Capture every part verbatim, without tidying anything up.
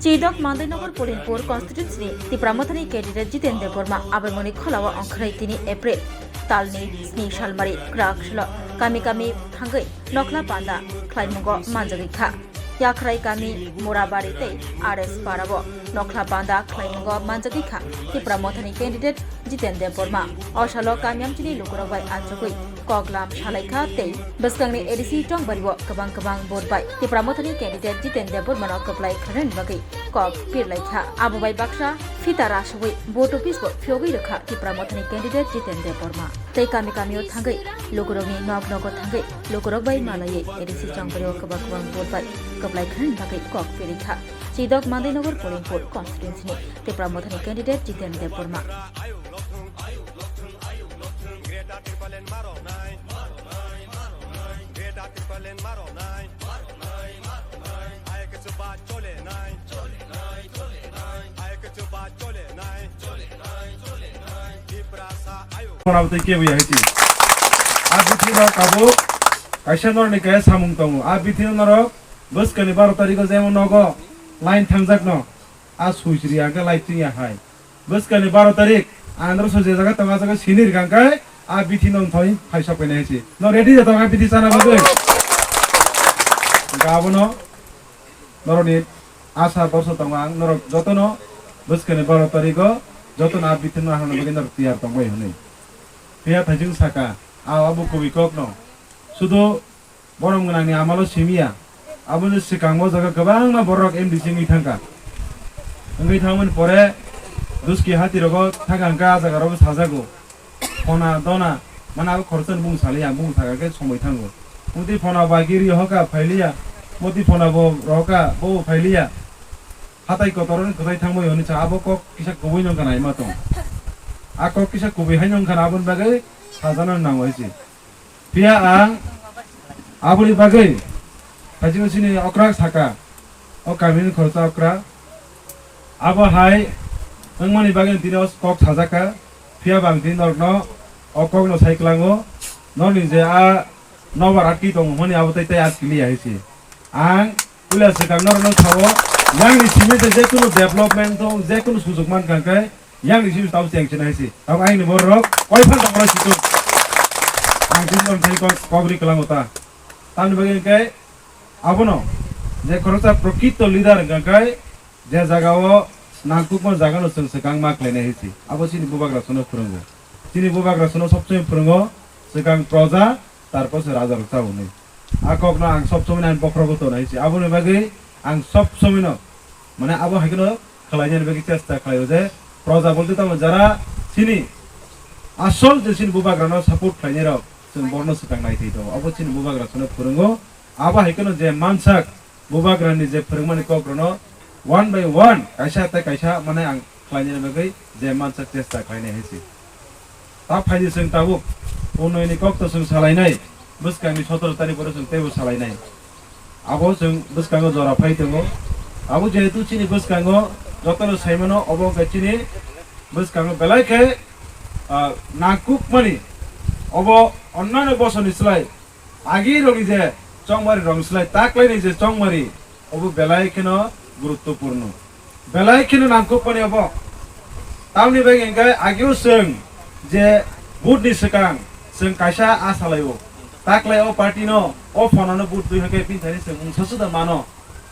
Chidok Mandainagar Polinpur constituency ni Tipra Mothani candidate Jiten Debbarma abaimoni kholao ongkhorwi tini April talni sni salmari kwrak salo kami kami thangwi nokhla panda khlaimungo manjagwi kha. Yakhrai kami Murabari tei R S Parao nokhla panda khlaimungo manjagwi kha Tipra Mothani candidate Jiten Debbarma. O salo kami amchini lukurok bai achugwi koklam salaikha tei bwskangni A D C chongbario kwbang kwbang vote bai Tipra Mothani candidate Jiten Debbarmano kwplai khlainani bagwi kok pirlaikha. Abo bai baksa fita rasugwi vote office bo phiyogwi rwkha Tipra Mothani candidate Jiten Debbarma. Tei kami kamio thangwi lukurokni nok nogo thangwi lukurok bai malaiwi A D C chongbario kwbang kwbang vote bai kwplai khlainani bagwi kok pirikha. Chidok Mandainagar Polinpur constituency ni Tipra Mothani candidate Jiten Debbarma. Khorang tei kebo ya hiti. A bithi no tabuk kaisa norni kaya samung tongo. A bithi no norok bwskani baro tarikh o jemon nogo line thangjak no. A switch ri ang khe light chingya hai. Bwskani baro tarik, ang norok je jaga tongo, a jaga sini rikha khe, a bithi no thoi hai sok painai hai se. No ready da tongo, a bithi chana bagwi? Hwnkhe abono norokni asa dorso tongo ang, norok jotono bwskani baro tarigo jotono a bithi no hano bagwi norok tiyar tongbai hwnwi. Phiya thaijwng saka, a abo kubui kokno. Sudo borom gwnangni amalo simiya. Aboni swkang o jaga kwbangma borok M D C wngwi thangkha. Wngwi thangmani pore Duski hatirogo thangkha hwnkhe a jagarobo sajago. Phona dona, mane abo khoroksa ni bumung saliya, bumung thaka khe somoi thango. Motwi phona bagiri hoka phailiya, motwi phona bo rohoka bo phailiya. Hatai kotor ni kwtai thangbai hwnwi sa abo kok kisa kubui nw wngkha naima tong. A kok kisa kubui hai nw wngkha na aboni bagwi sajana nango hai se. Phiya ang aboni bagwi thaijwng chini okra saka, o kamini khoroksa okra. Abo hai wngmani bagwi tini o kok sajaka. Phiya bang tini norokno o kokno sai kwlango. Norni je a nobar atki tongo hwnwi abo tai tai atki liya hai se. Ang puila swkang norokno sao, yangni simi je jekunu development tong, jekunu sujuk mankha khe, yangni simi tao cheng chena hai se. Tamo aini borok koi phan tongmani situng. Ang tini norok thani kok, kok ri kwlango ta. Tamni bagwi hwnkhe abono je khoroksa prokrito leader hwnkha khe, je jagao nangkukma jagano chwng swkang ma khlainai hai se. Abo chini bubagra sono phwrwngo. Chini bubagra sono sob somoi phwrwngo, swkang proja, tarpor se raja rok chao hwnwi. A kokno ang sob somoi nang bokhorogo tonai se. Aboni bagwi ang sob somoi no, mane abo hai kheno khlainani bagwi chesta khlaio je proja bolte tamo jara chini asol je chini bubagrano support khlainai rok chwng borno swkang nai thai tongo. Abo chini bubagra sono phwrwngo. Abo hai kheno je mansak bubagrani je phwrwngmani kokrokno one by one kaisa tei kaisa mane ang khlainani bagwi je mansak chesta khlainai hai se. Ta phaidi chwng tabuk unnoyoni kokto chwng salainai, bwskangni sotoro tarikh pore chwng teibo salainai. Abo chwng bwskango jora phai tongo. Abo jehetu chini bwskango jotono saimano obo wngkha chini bwskango belai khe, ah, nangkukmani obo onnano bosorni slai Agi rokni je chongmari rok slai taklaini je chongmari obo belai kheno guruttopurno. Belai kheno nangkukmani obo. Tamni bagwi hwnkhe agio chwng je vote ni swkang chwng kaisa a salaio. Taklai o party no, o phonano vote twi hwnkhe bini thani chwng mungsa suda mano.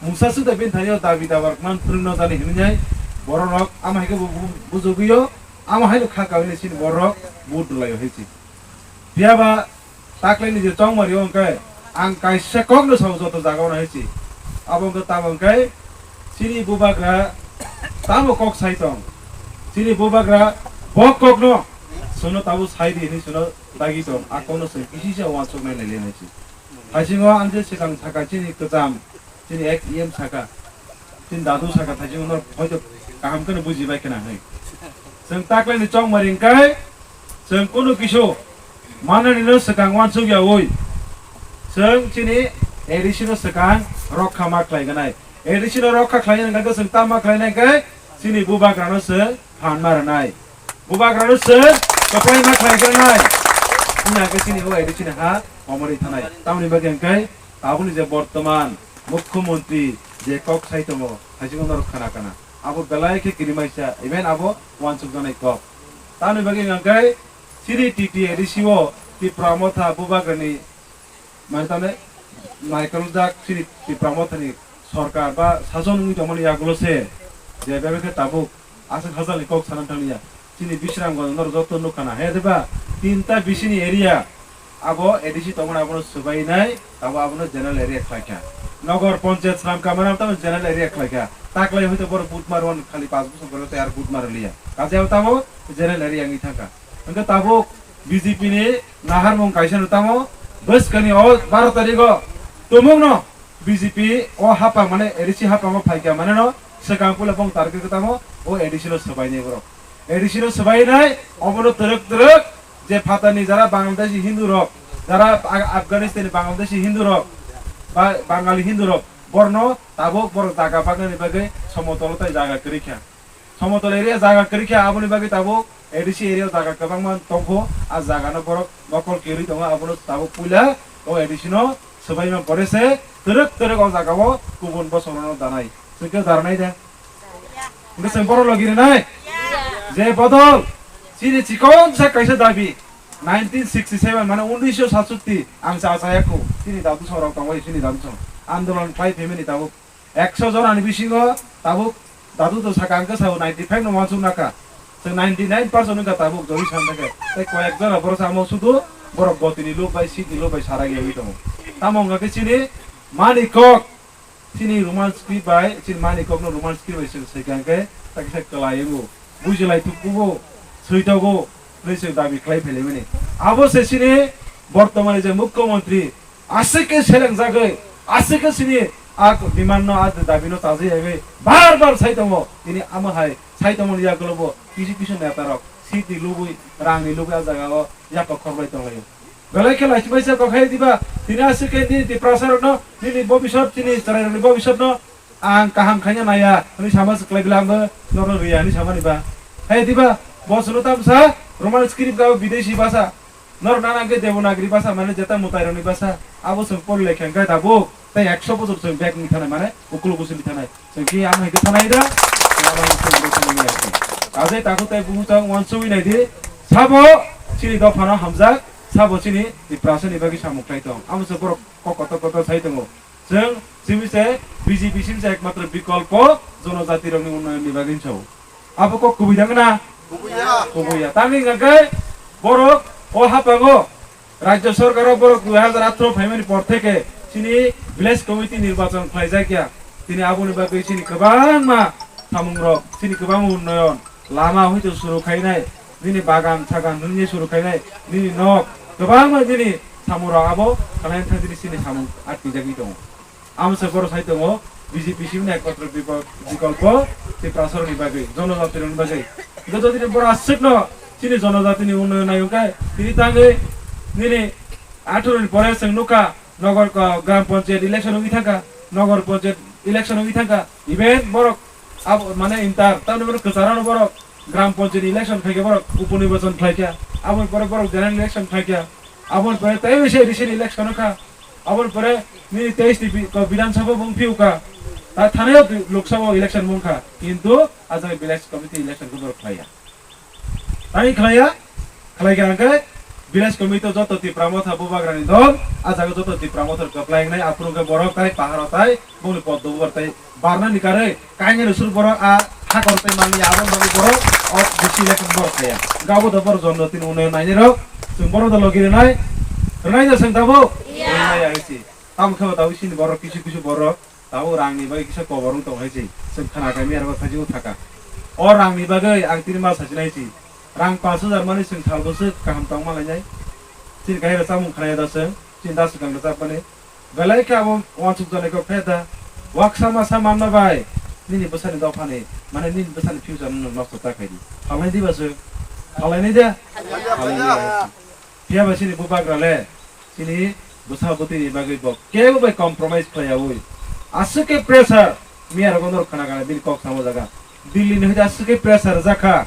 Mungsa suda bini thani o dabi dabar man phwrwngno jani hinwi borok rok ama hai khe bu-, bu-, bujugwio, ama hai no kha kawi ni sini borok vote rwlaio hai se. Phiya ba taklaini je chongmari o hwnkhe ang kaisa kokno sao joto jagao nai si. Abo hwnkhe tamo hwnkhe chini bubagra tamo kok sai tong. Chini bubagra bo kokno sono tabo sai di hinwi sono dagi tong. A kokno se kisi se wansuk nai nai le nai si. Haisingo ang je swkang saka chini kwcham, chini ek E M saka, chini dadu saka, thaichung no hoito kaham kheno buji bai khna hwnwi. Chwng taklaini chongmari hwnkhe chwng kunu kisu manani no swkang wansuk yaui. Chwng chini A D C no swkang rokha ma khlai ganai. A D C no rokha khlai hwnkhe chwng tamo khlai nai khe chini bubagra no se phan ma rwnai. Bubagrano se kwplai ma khlai khe nai. Wngya khe chini o A D C ni ha komorwi thanai. Tamoni bagwi hwnkhe tabukni je bortoman Mukhyamantri je kok sai tongo, haichwng norok khana kana. Abo belai khe kirimaisa, even abo uansukjaknai kok. Tamoni bagwi hwnkhe chini T T A D C o Tipra Motha bubagrani, mane tamni Michael Jak chini Tipra Mothani sorkar ba sason wngwi tongmani yagulo se je bebekhe tabuk aswk hajalni kok sana thangya. Chini Bisramganj norok joto nukha na, he diba? Tinta bisini area abo A D C tongmani abono swbainai, abo abono general area khlaikha. Nogor Panchayat slam kamana tamo general area khlaikha. Taklai hoito borok vote marwan khali panch bosor borok tei ar vote marliya. Kaje abo tamo general area wngwi thangkha. Hwnkhe tabuk B J P ni naharmung kaisa no tamo bwskani o baro tarikh o tumung no B J P o hapang mane A D C hapang o phaikha mane no swkang puila bong target khe tamo o A D C no swbainai borok. A D C no swbainai obono twrwk twrwk je phatarni jara Bangladeshi Hindu rok, jara Af-, Afghanistan ni Bangladeshi Hindu rok ba Bangali Hindu rok borno tabuk borok jaga bagnani bagwi somotolo tei jaga kwrwi kha. Somotol area jaga kwrwi khe aboni bagwi tabuk A D C area o jaga kwbangma tongkho, a jaga no borok nokol kwrwi tongo, abono tabuk puila o A D C no swbaima pore se twrwk twrwk o jaga o kubun bosong rok no danai. Chwng khe daranai de? Hwnkhe chwng borok logi rinai? Je bodol chini chikon sa kaisa dabi nineteen sixty seven mane unisho satsotti ang cha cha yakho chini dadu sorok tongo chini dadu sorok andolon khlai phaimani tabuk Ekso jona ni bisingo tabuk dadu to saka hwnkhe sao ninety five no uansuk naka. Chwng ninety nine percent wngkha tabuk jori san thake. Tei koyek jona borok samo sudu borok botini look bai, seat ni look bai sara ge wi tongo. Tamo wngkha khe chini mani kok, chini Roman script bai, chini mani kok no Roman script bai chwng sai kha hwnkhe ta kisa kwlai wngo. Bujilai thukkubo, switogo, hwnwi chwng dabi khlai phailaimani. Abo se chini bortomani je mukhyamantri, aswk khe selengjagwi, aswk khe chini a demand no, a dabi no chajagwi bar bar sai tongo. Tini amo hai sai tongmani yagulo bo kisu kisu neta rok seat ni lubui, rang ni lubui a jaga o yapak khorbai tonglaio. Belai khe laisi bai se kok hai diba, tini aswk khe nini Tiprasa rok no, nini bobisot, chini chwrai rok ni bobisot no, ang kaham khaina naiya, hwnwi sama se kwlai belai, ang bo norok riya hwnwi samani ba. Hai diba, bo chwngno tamsa Roman script gabo bidesi basa. Norok nana hwnkhe Devanagari basa, mane jeta mwtairokni basa. Abo chwng pori lai kha hwnkhe tabuk tei ekso bosor chwng back wngwi thanai, mane ukulugo simi thanai. Chwng khe amo hai khe thanai da, amo hai khe thanai ya. Ajai takhuk tei bukhuk chwng uansugwi nai di. Sabo chini dophano hamjak, sabo chini Tiprasani bagwi samung khlai tong. Amo chwng borok kok kotor kotor sai tongo. Chwng simi se B J P simi se ekmatro bikolpo jonojati rokni unnoyon ni bagwi hinwi sao. Abo kok kubui da wngna? Kubui ya. Kubui ya. Tamni hwnkha khe borok o hapango rajya sorkar o borok dui hajar atharo phaimani por theke chini village committee nirbachon khlaijak ya. Tini aboni bagwi chini kwbangma samung rok, chini kwbangma unnoyon, lama hwito suru khainai, nini bagan sagan hwnwi suru khainai, nini nok, kwbangma nini samung rok abo khlaina thang chini samung atkijagwi tongo. Amo se borok sai tongo, B J P simi ekmatro bipo-, bikolpo Tiprasarokni bagwi, jonojatirokni bagwi. Hwnkhe jodi borok aswkno chini jonojatini unnoyon nai wngkha, tini tangwi nini atharo ni pore chwng nukha, nogor ko-, gram panchayat election wngwi thangkha, nogor panchayat election wngwi thangkha, even borok abo mane inter, tamni borok kwcharano borok gram panchayat election khaikhe borok uponirbachan khlaikha, aboni pore borok general election khlaikha, aboni pore tei bai se recent election wngkha, aboni pore nini teis ni bi-, ko Bidhan Sabha bo wngphi wngkha, ta thanaio bi-, Lok Sabha election wngkha, kintu a jaga village committee election khe borok khlaiya. Tani khlaiya, khlaikha hwnkhe village committee o joto Tipra Motha Bubagrani dol, a jaga joto Tipra Motha kwplai wngnai, aphuru hwnkhe borok tai paharo tai bongni poddo bubar tai barnani karwi kainwi rwsur borok a hakor tai mangya aboni bagwi borok o bisi election borok khlaiya. Hwnkhe abo do borok jonjatini unnoyon nainai rok, chwng borok do logi rwnai, rwnai da chwng tabuk? Iya. Rwnai ya hisi. Tamo khe bo tabuk sini borok kisu kisu borok. Tabuk rangni bagwi kisa kobor wng tong hai se, chwng khna kha miya rok thajio thaka. O rangni bagwi ang tini ma sachinai si, rang panch hajar mani chwng thal bwswk kaham tong ma lainai. Chini kahira chamung khnaya da chwng, chini da swkang rwchapmani. Belai khe abo uansuk janai kok khe da. Waksa masa manma bai, nini bwsani dophani, mane nini bwsani future no nosto ta khai di. Phalnai di ba chwng? Phalnai de? Phalnai di. Phiya ba chini bubagra le, chini bwsa bwtwi ni bagwi bo kebo bai compromise khlaiyaui. Aswk khe pressure, miya rogo norok khna khna bini kok samo jaga. Delhi ni hoite aswk khe pressure jakha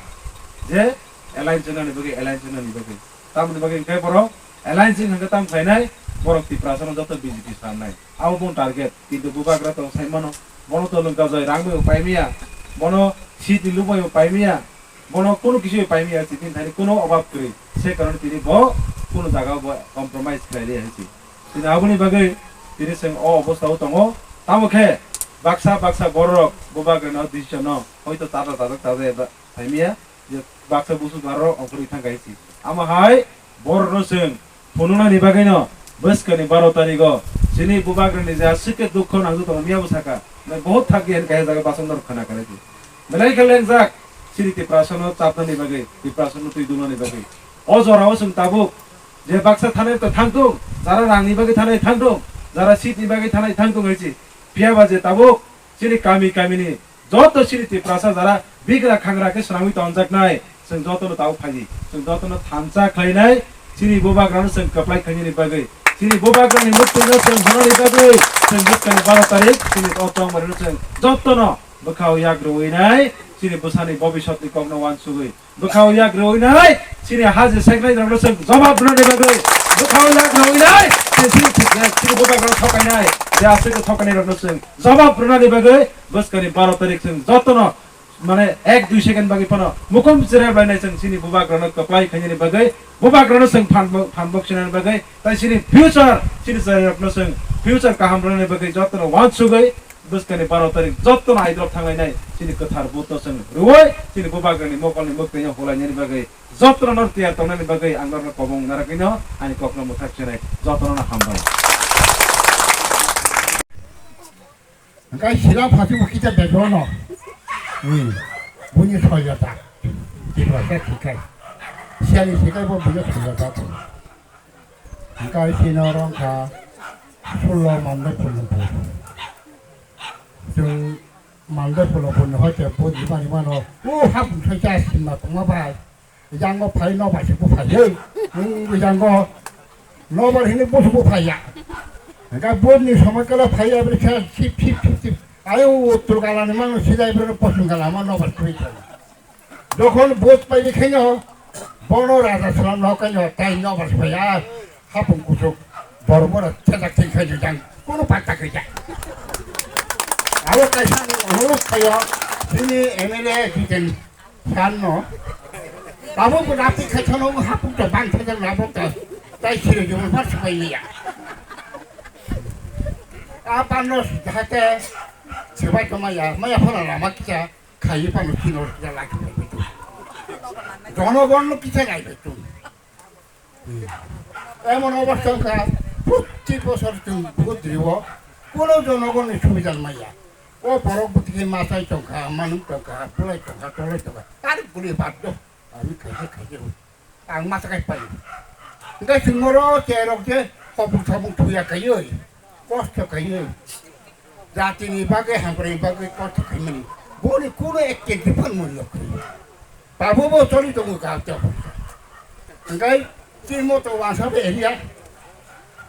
je alliance wngnani bagwi, alliance wngnani bagwi. Tamoni bagwi hwnkhe borok alliance wngkha tam khlainai, borok Tiprasa no joto B J P sannai. Abo boni target, kintu bubagra tong sai mano. Bono tolong kajai rang bai paimiya, bono seat ni lubaibo paimiya, bono kunu kisi paimiya, tini thani kunu obab kwrwi, se karon tini bo kunu jaga bo compromise khlai liya hinsi. Tini aboni bagwi tini chwng o obostha o tongo. Tamo khe baksa baksa bororok bubagrano decision no hoito tata tata tata eba paimiya, je baksa busu barorok ongkhorwi thangkha hinsi. Amo hai bororno chwng phunuknani bagwino bwskani baro tarigo chini bubagrani je aswk khe dukho nangwi tongo miya bo saka. Nai bohut thak yan kaya jaga basong norok khana kare di. Belai khe lengjak chini Tiprasano chapnani bagwi, Tiprasano twi dunani bagwi. O jorao chwng tabuk je baksa thanai to thangtung, jara rangni bagwi thanai thangtung, jara seat ni bagwi thanai thangtung hinsi. Phiya ba je tabuk chini kami kamini joto chini Tiprasa jara bigra khangra khe swnamwi tonjaknai, chwng jotono tabuk phaidi. Chwng jotono thansa khlainai, chini bubagrano chwng kwplai khainani bagwi. Chini bubagrani muktwino chwng hwnani bagwi chwng bwskangni baro tarik chini o tongmarino chwng jotono bwkhao yak rwinai, chini bwsani bobisotni kokno uansugwi. Bwkhao yak rwinai, chini haji seknai rokno chwng jawab rwnani bagwi. Bwkhao yak rwinai, chini, chini, chini bubagrano thokainai, je aswk thokainai rokno chwng jawab rwnani bagwi bwskangni baro tarik chwng jotono mane ek dui second bagwi phano mukhum cherep lainai chwng chini bubagrano kwplai khainani bagwi, bubagrano chwng phan bo-, phan bok sinani bagwi, tai chini future, chini chwrairokno chwng future kaham rwnani bagwi jotono uansugwi bwskangni baro tarik jotono aidrop thanglainai chini kwthar vote no chwng rwui chini bubagrani mokolni mwktwino hulainani bagwi jotono nor tiyar tongnani bagwi ang norno kobong narakino ani kokno mwthak chenai jotono no hambai. Hingke sila phati bo kita background no. Hmm. Buini soyata. Tiprasa thikai. Siani thikai bo buini soyata. Hingke sino rongkha sullo mande phulung phul. Chwng mande phulung phul ni hoite bo jibani mano. O hap sai cha simna tongma bai. Jango phai nobar se buphai he. Nung jango nobar hini busu buphai ya. Ga bod ni somoi kala phai ya bri kha sip sip sip sip. Ayo uttul kala ni mano sidai bri posun kala ma nobar kri kha. Jokhon bod pai di khayo bono raja salam no khayo tai nobar phai ya. Hapung kusuk bor bor chajak thai khayo jang. Kono patta khayo. Ayo kaisa ni olo khayo. Sini M L A Jiten Sanno. Abo bo napi khaithano hapuk to bang thajak labo to. Tai sire jumon par sabai liya. A panno jahate sebai to maya, maya phana lama kisa khayi pano kino ya laki bai tu. Jonogon no kisa lai bai tu. Emon obostha wngkha, proti bosor chwng vote riwo, kono jonogonni subida maya. O borok bwtwi masai tongkha, manuk tongkha, bulai tongkha, tolai tongkha, tarik guli baddo. Ami khaisa khaisa hwn. Ang masa kai pai. Hingke chwng oro cherok je hopung thopung thuya kaiwi. Kosto kaiwi. Jatini bagwi, hamkrani bagwi kosto khaimani. Boni kuno ek kenti phan muli yok. Tabo bo choli tongo ka to. Hingke tin moto wansa be area.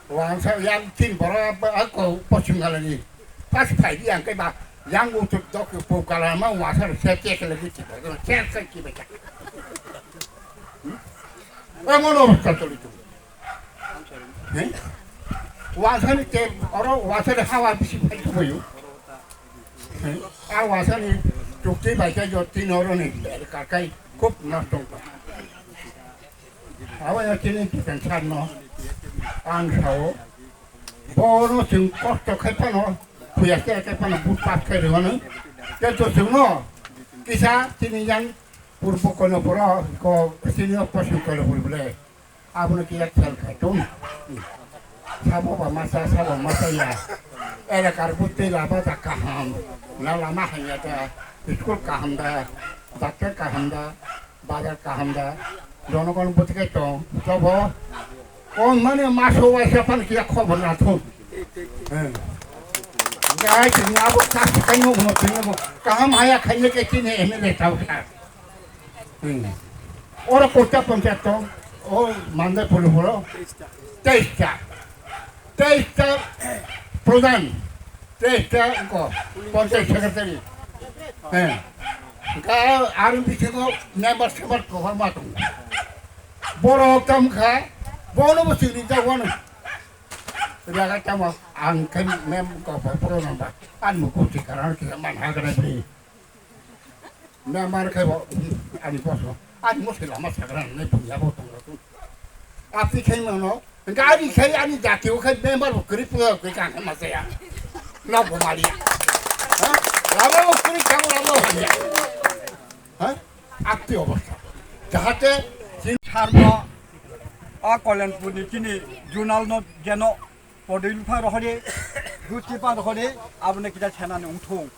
Wansa yang tin bora ba ko pochim galani. Pas phai di ang ke ba yang utuk dok po kalama wansa se che ke lagi che. Se se ki be. Emon obostha choli tongo. He? Wasani te oro wasani hawa bisi phai tubayo. He? A wasani chukti bai khe jottin oro ni kakai khub nosto wngkha. Abo ya chini kitan sarno ang sao. Bono chwng kosto khai phano, phuya khe khai phano, but pass khai rwmano. Te to chwngno kisa chini yang purbo kono poro ko chini posim kono purbo le. Abono kiya khel khai tong. Sabo ba masa, sabo masa ya. Elakar butwi laba da kaham. Na lama hanya da, school kaham da, doctor kaham da, bazar kaham da. Jonogon butwi kai tong. Tobo kon mane maso waisa pan kiya khobor na thun. Eh. Gai tini abo tak kai no mo tini mo. Kaham haya khai ne ke tini M L A tau kha. Hmm. Oro kota panchayat to, o Mandai polo polo, teista, teista pradhan, teista ko panchayat secretary. Eh. Ka aru bisingo member sebar ko ma tung. Boro tam kha, bono bo sini ta wano. Raga tamo ang khen mem ko poro namba. Ani mukti karan kisa man hagra bini. Member khe bo ani boso. Ani musi lama sagra ne buya bo tongra tu. Api khai mano. Gari khai ani jati o khai member bo kri pu kai kan ma saya. Na bo maria. Ha? Lama bo kri kamu lama bo hanya. Ha? Api obostha. Jahate sin sarmo a Kalyapur ni chini junal no jeno Podil pha rohori, gusti pha rohori, abone kita senani ungthung.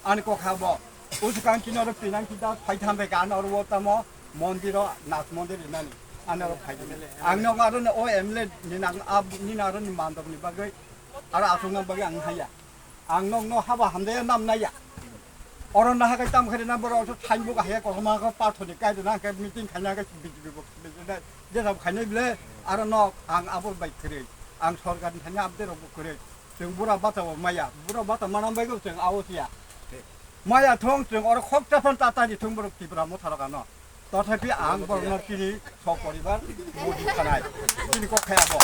Ani kokha bo. Uskang kino ro pinang kita phai tham bai kan oro tamo mondir o nas mondir inani. Ani oro phai dini. Ang no aro o M L A ni nang ab ni nang aro ni mandok ni bagwi. Aro asung nang bagwi ang haya. Ang nok no haba hamjaya nam naya. Oro naha kai tam khaina borok so thainbuk haya kothoma khe pathor ni kai rwna khe meeting khaina khe B J P bo jesa khainai bile aro nok ang abo bai kwrwi. Ang sorkar ni thani update rok bo kwrwi. Chwng bura bata bo maya. Bura bata manam bai bo chwng abo tiya. Maya thong chwng oro khok ta phan ta ta ni thung borok Tipra Motha rok ano. Tothapi ang borokno chini soporibar mudi khanai, chini kok khai abo.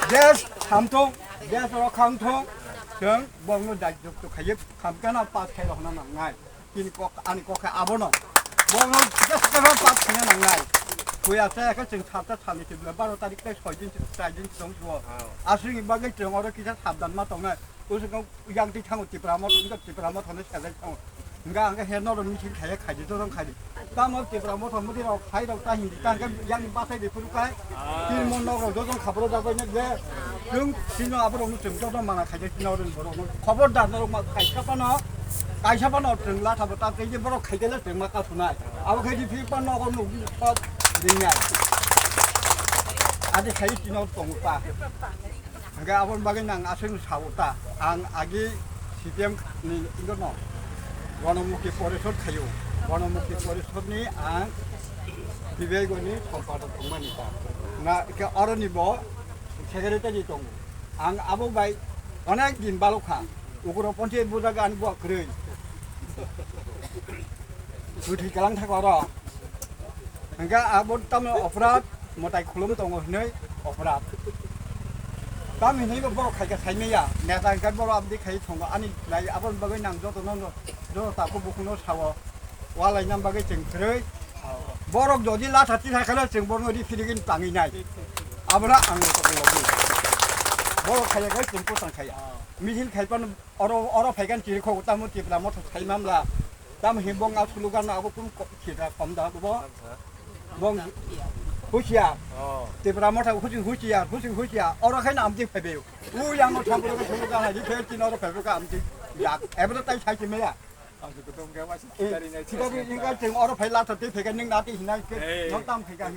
Des samthung, des rok khangthung, chwng borokno dajjok to khaiye khamkana pass khai rokna nangnai. Chini kok, ani kok khai abono. Borokno des khe pass khaina nangnai. Kuya sa khe chwng sabta sani tibla baro tarik tei soi din, chwng chai din chwng suo. Aswngni bagwi chwng oro kisa sabdan ma tongnai. Usukno yang ti thango Tipra Motha, wngkha Tipra Motha no sajak thango. Hingkha hingkha he norok meeting khaiya khaidi, jorong khaidi. Tamo Tipra Motha mudi rok phai rok ta hindi ta hingkha yang bathai di phuru kai. Tin mon nok rok jojong khabro jagoi ne je. Chwng sino aborok no chwng joto mana khaidi sino rin borok no. Khobor dar norok ma kaisa pano, kaisa pano chwng latha bo ta tei je borok khaikhe le chwng ma kasunai. Abo khaidi phi pa nok no pa ringnai. Adi khai sino tongo pa. Hingke aboni bagwi nang aswk sao ta, ang agi C P M ni wngkha no, Gonomukhi Porishod khaio, Gonomukhi Porishod ni ang Bibegoni sompadok wngmani ta, na ke oroni bo secretary tongo, ang abo bai onek din balokha, ukuro ponche bujaga ani bo kwrwi, kwthwi kalang thaka oro. Hingke abo tamni oporad, mwtai khulum tongo hinui oporad. Tam hinui bo borok khaika saimaya, neta hingke borok abdi khai tongo, ani lai aboni bagwi nang joto no, joto takhuk bukhuk no sao, walai nam bagwi chwng kwrwi. Borok jodi latha tisa kheno chwng borokno ri phirigwini tangwi nai. Abono ang joto logi. Borok khaiya khe chwng kwchang khaiya. Misil khai phano oro, oro phaikan chiri kho tamo Tipra Motha sai mamla. Tamo hinbong a slogan no abo kun ko-, khita kom da bo. Bong husiar. Oh. Tipra Motha husi husiar, husi husiar. Oro khai na amti phaibe. U yang no thang ko slogan hai di phe tin oro phaibe ka amti. Ya, ebo tai sai ti me ya. Ang ko tong ke wa si. Eh, dari ngai. Sida di inga cheng oro phai la ta te phaikan ning na ti hinai ke. Eh. No tam phaikan.